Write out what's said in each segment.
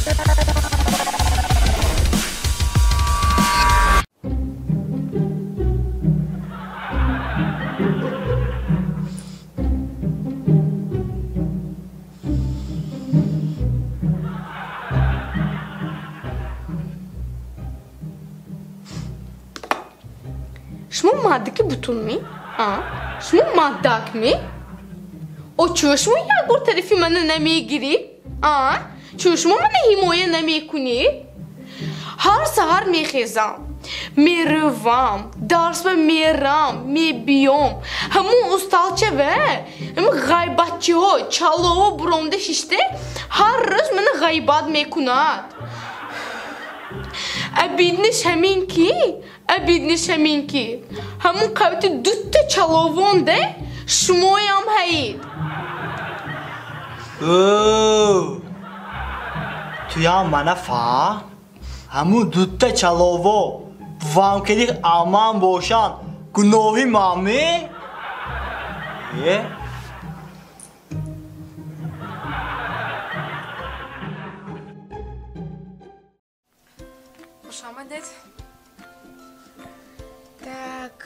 Шумо маддаки бутунми? Шумо маддакми? О чӯ шумо як бор тарафи мана намегирӣ? Чӯ шумо мана ҳимоя намекунӣ? Ҳар саҳар мехезам, меравам, дарсба мерам, мебиём. Ҳамун усталчава, ҳамун ғайбатчиҳо, чалоҳо буромда шишта, ҳар рӯз мана ғайбат мекунад. Обидниш ҳамин ки, обидниш ҳамин ки, ҳамун қавти дутта чаловонда шумоям ҳаид. Туям мана фаҳм? Ҳамун дутта чалово бувам кади аман бошанд, гуноҳи ман-ми? Е? Хуш омадед. Так.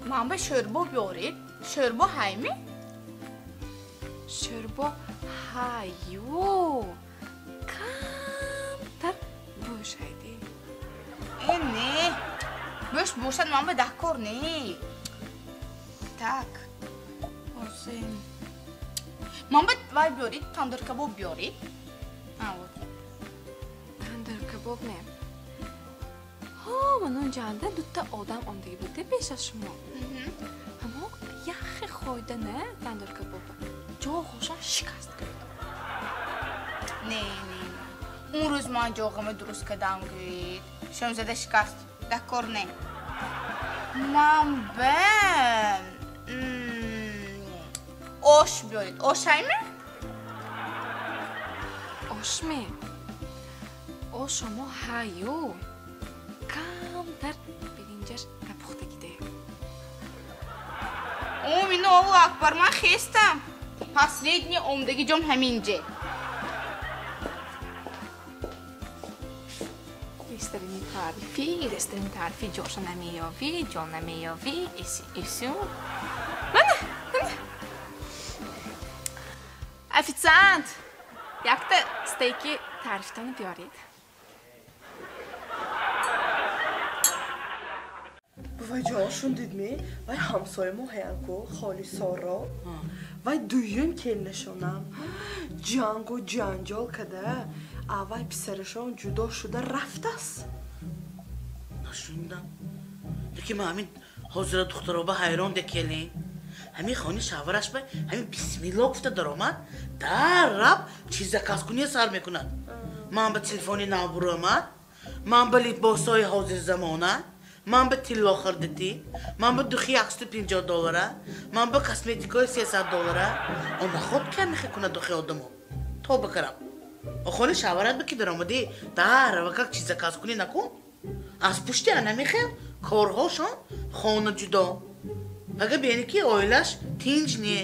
Ман ба шӯрбо биёред. Шӯрбо ҳайми? Шӯрбо ҳаю. Камтар бӯш ҳайди. Э, не. Бӯш бошад ман ба даҳкор не. Так. Ҳозир. Ман ба вай биёред, тандир кабоб биёред. Вот. Тандир кабоб не. Ҳо, ман унҷанда дутта одам омдаги буд пеш аз шумо. Ҳамо яхе хойда не тандир кабоба. Ҷоғошон шикаст гӯяд. Не, не, не. Он рӯз ман ҷоғама дуруст кардам гӯед. Шомзада шикаст. Дакор не. Ман ба ош биёред. Ош ҳайме? Ошме? Ошомо ҳаю. Камтар биринҷаш напухтагиде. Омино Аллоҳу акбар, ман хестам. Последний омдаги ҷом ҳаминҷе. Ресторани таърифӣ, ресторани таърифӣ ҷоша намеёвӣ, ҷо намеёвӣ, исю. Мана, мана. Официант, якта стейки таърифтонро биёред. Вай ҷошун дидми? Вай ҳамсоя мо ҳаянку, холи Соро. Вай дуюм келнашонам. Ҷангу ҷанҷол када, аввай писарашон ҷудо шуда рафтааст. Нашунидам. Лекин ман ҳамин ҳозира духтароба ҳайрон де келин. Ҳамин хони шавҳараш ба ҳамин бисмилло гуфта даромад, дар раб чиз заказкуния сар мекунад. Ман ба телефони нав буромад, ман ба либосҳои ҳозирзамона, ман ба тилло хирдитӣ, ман ба духи 150 доллара, ман ба косметикаи 300 доллара. Он наход кам мехе кунад духи одамо. То бакарам. Охони шавҳарат ба ки даромадӣ, дар равакак чиз заказ кунӣ накун. Аз пушти ана мехел корҳошон хона ҷудо. Ага бени ки оилаш тинҷ не.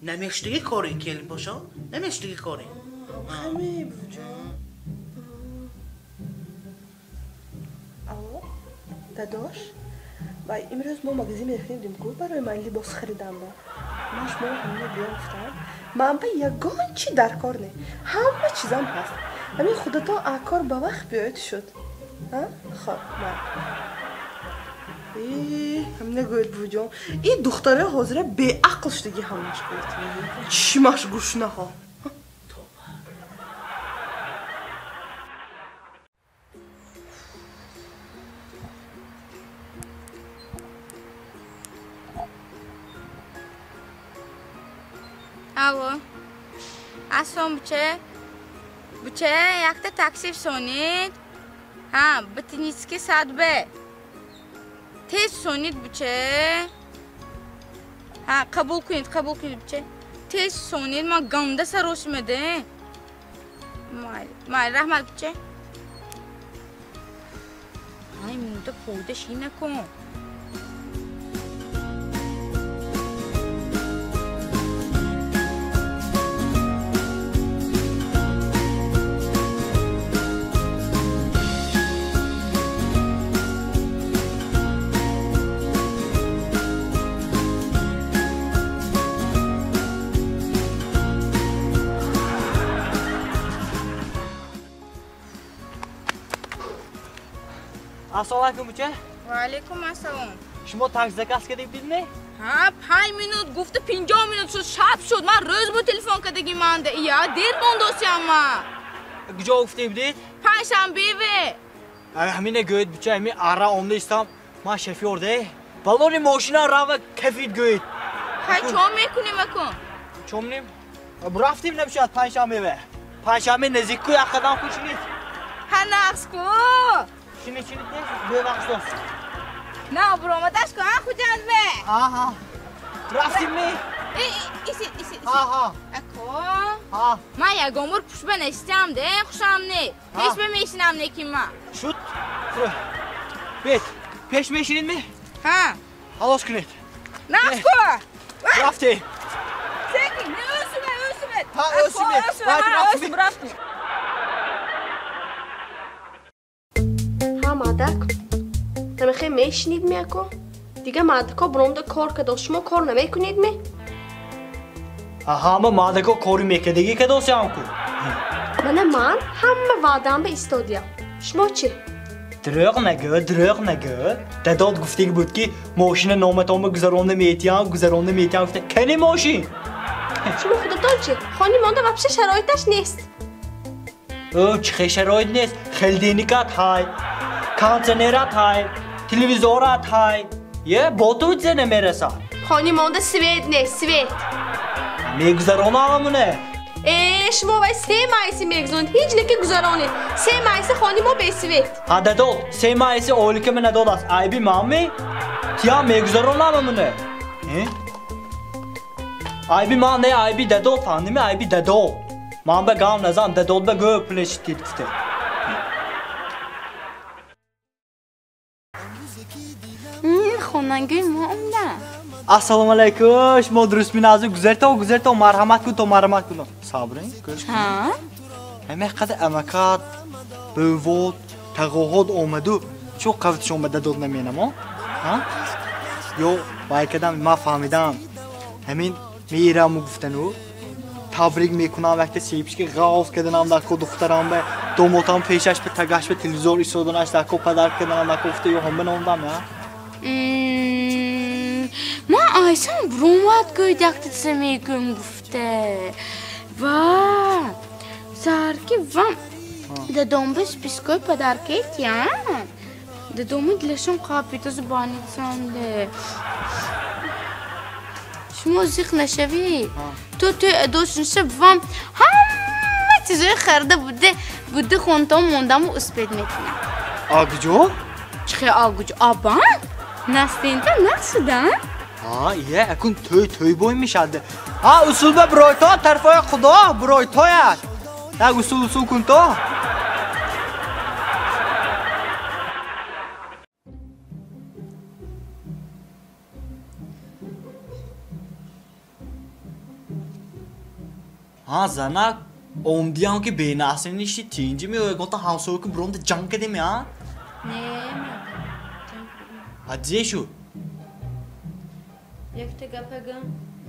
Намешудиги кори келин бошо, намешудиги кори. Ҳаме буҷон. Алло, дадош, вай имрӯз мо магазин мерафтем ку барои ман либос харидам ба. Ман шуморо ҳамина биём гуфтам. Ман ба ягон чи дар кор не. Ҳама чизам ҳаст. Ҳамин худатон акор ба вақт биёед шуд. Хоб, ман. Ҳамина гӯед буҷон. Ин духтараи ҳозира беақл шудаги ҳамаш гӯед. Чимаш гушнаҳо. Алло. Ассалом, буча. Буча, якта такси фисонед. Ҳа, Ботанический сад бе. Тез фисонед, буча. Ҳа, қабул кунед, қабул кунед, буча. Тез фисонед, ман ганда сарошимаде. Майли, майли, раҳмат, буча. Ай, минута фоида ши накун. Ассалому алайкум буча. Ва алайкум ассалом. Шумо такси заказ кардед бидме? Ҳа, 5 минут гуфта 50 минут шуд, шаб шуд. Ман рӯз бо телефон кардагӣ манда. Ия, дер мондосиям ман. Куҷо гуфтед бидед? Панҷшанбе ве. Ҳамине гӯед буча, ҳамин ара омда истам. Ман шофёр де. Балони мошина рава кафид гӯед. Ҳай, чо мекунем акун? Чо менем? Рафтем набошад панҷшанбе ве. Панҷшанбе наздик ку як қадам ку чинид. Ҳа, нақс ку. Чинид, чинид нест, бевақт дост. На, буромадаш ку, а, Хуҷанд ве. Аҳа. Рафтем ми? Исит, исит. Аҳа. Ако. Ҳа. Ман ягон бор пушба нешитам де, хушам не. Пеш мешинам неки ман. Шуд. Бет, пеш мешинед ми? Ҳа. Халос кунед. Нақс ку. Рафтем. Секин, не өсүмэ, өсүмэ. Ҳа, өсүмэ. Рафтем, рафтем. Ҳа, мадак. Намехе мешинид ми ако? Дига мадако буромда кор кадо, шумо кор намекунед ми? Ҳама мадако кори мекардагӣ кадосиам ку. Мана ман ҳама ваъдаам ба истодиям. Шумо чӣ? Дурӯғ нагӯ, дурӯғ нагӯ. Дадод гуфтаги буд ки мошина номатонба гузаронда метиҳам, гузаронда метиҳам гуфта. Кани мошин? Шумо худатон чӣ? Хони монда вообще шароиташ нест. Ӯ чӣ хел шароит нест? Холодильникат ҳай, кондиционерат ҳай, телевизорат ҳай. Е, бо ту чизе намерасад. Хони монда свет нест, свет. Мегузаронам амуне. Э, шумо вай 3 майси мегузаронед, ҳеҷ неки гузаронед. 3 майси хони мо бесвет. Ҳа, дадод, 3 майси ойликама надодааст. Айби манми? Тиям мегузаронам амуне. Айби ман не, айби дадод, фаҳмидими? Айби дадод. Ман ба гам назан, дадод ба гӯ пуле шитид гуфте. Хонангӯи мо омда. Ассалому алайкум, шумо дуруст миназу гузарто, гузарто, марҳамат кун то, марҳамат кун. Сабрин, гӯш кун. Ҳа? Ҳама қадар амакат, бувот, тағоҳот омаду, чо қавти шумо ба дадод наменамо? Ҳа? Ё вай кадам, ман фаҳмидам. Ҳамин меираму гуфтану, табрик мекунам вақте себишки ғавз каданам дар ко духтарам ба домотам пешаш ба тагаш ба телевизор истоданаш дар ко падар каданам дар ко гуфта ё ҳам биномдам, я? Ман айсан буромад гӯед якта чиза мегӯм гуфта. Ва сарки вам дадомба спискои подаркаи тиям. Дадому дилашон қапита зубанитсанде. Шумо зиқ нашавӣ. То тӯй адошунша вам ҳама чизои харида буде буде хонтон мондаму успед мекунам. А куҷо? Чӣ хел а куҷо? А банк? Настента нақшуда? Ҳа, ия, акун тӯй тӯй бой мешавад. Ҳа, усулба биройтон, тарфои Худо биройтояд. Як усул усул кун то. Ҳа, занак, омдиям ки бенасиб ништи, тинҷи меояд, гуфта ҳамсоя ки биромда ҷанг кардем, я? Не, мадам, ҷанг кардем. Ҳа, зе шуд? Якта гапагам,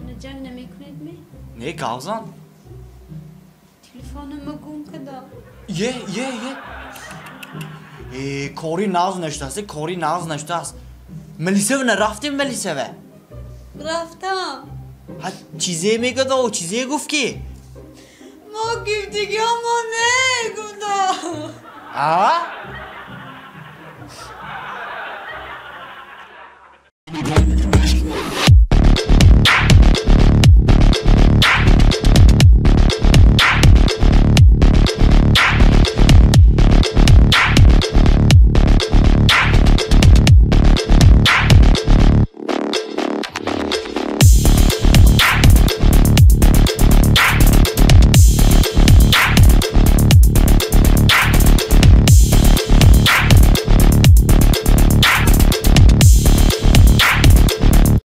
на ҷанг намекунед ми? Не, гавзан. Телефонама гум кардам. Е, е, е. Э, кори нағз нашудааст, кори нағз нашудааст. Милисава нарафтем, милисава? Рафтам. Ҳа, чизе мегӯяд, чизе гуфт ки? Мо гифтигиҳомо не, гуфтам. А?